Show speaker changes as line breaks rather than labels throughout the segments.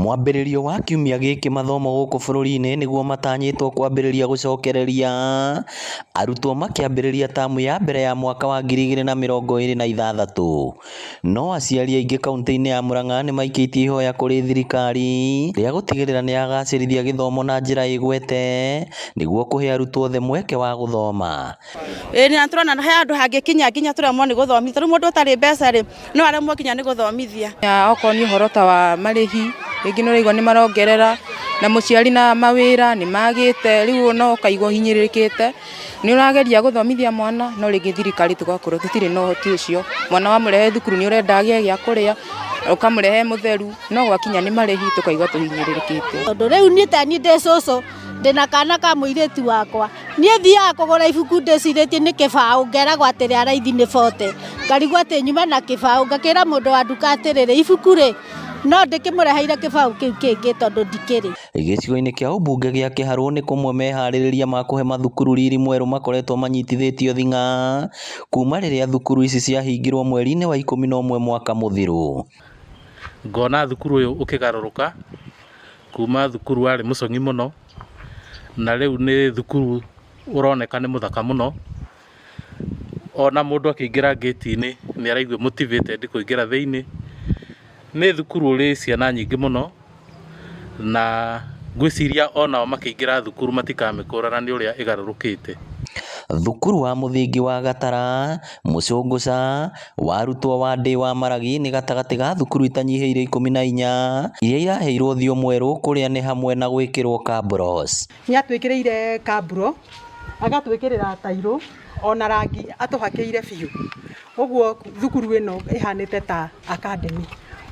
Mwambĩrĩrio wa kiumia gĩkĩ mathomo gũkũ bũrũri-inĩ nĩguo matanyĩtwo kwambĩrĩria gũcokereria arutwo makĩambĩrĩria tamu ya mbere ya mwaka wa 2026. No aciari aingĩ kaunti-inĩ ya Murang'a nĩ maikĩtie ihoya kũrĩ thirikari rĩa gũtigĩrĩra nĩ yagacĩrithia gĩthomo na njĩra ĩgwete nĩguo kũhe arutwo othe mweke wa gũthoma.
Ĩĩ na tũrona he handũ hangĩkinya nginya tũremwo nĩ gũthomithia. Tarĩu mũndũ ũtarĩ mbeca rĩ, no aremwo nginya nĩ gũthomithia.
Okorwo nĩ ũhoro ta wa marĩhi, rĩngĩ nĩ ũraigua nĩ marongerera, na mũciari na mawĩra nĩ magĩte, rĩu no ũkaigua ũhinyĩrĩrĩkĩte. Nĩ ũrageria gũthomithia mwana no rĩngĩ thirikari tũgakorwo tũtirĩ na ũhoti ũcio. Mwana wamũrehe thukuru nĩ ũrenda agĩe gĩa kũrĩa, ũkamũrehe mũtheru, no gwakinya nĩ marĩhi tũkaigua tũhinyĩrĩrĩkĩte.
Tondũ rĩu niĩ ta niĩ ndĩ cũcũ, ndĩna kana ka mũirĩtu wakwa, niĩ thiaga kũgũra ibuku ndĩcirĩtie nĩ kĩbaũ, ngeragwo atĩ rĩa raithi nĩ 40, ngarigwo atĩ nyume na kĩbaũ, ngakĩra mũndũ wa nduka atĩrĩrĩ, ibuku rĩ, no ndĩkĩmũreheire kĩbaũ kĩu kĩngĩ tondũ ndikĩrĩ.
Gĩcigo-inĩ kĩa ũmbunge gĩa Kĩharũ nĩ kũmwe meharĩrĩria ma kũhe mathukuru riri mwerũ makoretwo manyitithĩtio thing'a kuma rĩrĩa thukuru ici ciahingirwo mweri-inĩ wa 11 mwaka mũthiru.
Ngona thukuru ũyũ ũkĩgarũrũka kuma thukuru warĩ mũcong'i mũno, na rĩu nĩ thukuru ũroneka nĩ mũthaka mũno. Ona mũndũ akĩingĩra ngĩti-inĩ nĩ araigua motivated kũingĩra thĩiniĩ. Nĩ thukuru ũrĩ ciana nyingĩ mũno, na ngwĩciria onao makĩingĩra thukuru matikamĩkũrana nĩ ũrĩa ĩgarũrũkĩte.
Thukuru wa mũthingi wa Gatara, Mũcũngũca, wa arutwo wa Ndĩ wa Maragi nĩ gatagatĩ ga thukuru itanyihĩire 14 iria iraheirwo ũthiũ mwerũ kũrĩa nĩ hamwe na gwĩkĩrwo kabros.
Nĩ atwĩkĩrĩire kaburo, agatwĩkĩrĩra tairũ, ona rangi atũhakĩire biũ. Ũguo thukuru ĩno ĩhanĩte ta academy.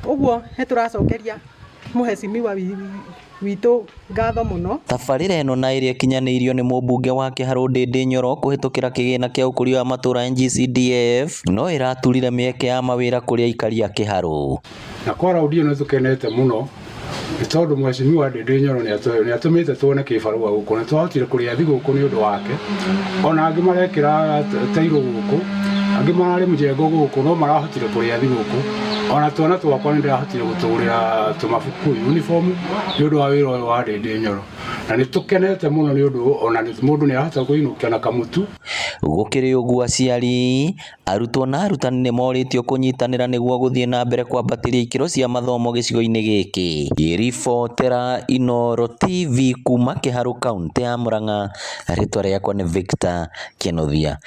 Ũguo nĩ tũracokeria mũhecimiwa witũ ngatho mũno.
Tabarĩra ĩno na ĩrĩa ĩkinyanĩirio nĩ mũmbunge wa Kĩharũ Ndĩndĩ Nyoro kũhĩtũkĩra kĩgĩna kĩa ũkũria wa matũũra NGCDF no ĩraturire mĩeke ya mawĩra kũrĩ aikari a Kĩharũ.
Na kwa raundi ĩno nĩtũkenete mũno nĩ tondũ mheshimiwa Ndĩndĩ Nyoro nĩ atũmĩte tuone kĩbarũa gũkũ, nĩ twahotire kũrĩa thigũkũ nĩ ũndũ wake. Ona angĩ marekĩra tairũ gũkũ, angĩ mararĩ mjengo gũkũ no marahotire kũrĩa thigũkũ. Ona twana twakwa nĩ ndĩrahotire gũtũgũrĩra tũmabuku uniform nĩ ũndũ wa wĩra ũyũ wa Ndĩndĩ Nyoro. Na nĩ tũkenete mũno nĩ ũndũ ona mũndũ nĩ arahota kũinũkia na kamũtu.
Gũkĩrĩ ũguo aciari, arutwo na arutani nĩ morĩtio kũnyitanĩra nĩguo gũthiĩ na mbere kwambatĩria ikĩro cia mathomo gĩcigo-inĩ gĩkĩ. Ngĩribotera Inooro TV kuma Kĩharũ kaunti ya Murang'a, rĩtwa rĩakwa nĩ Victor Kĩnuthia.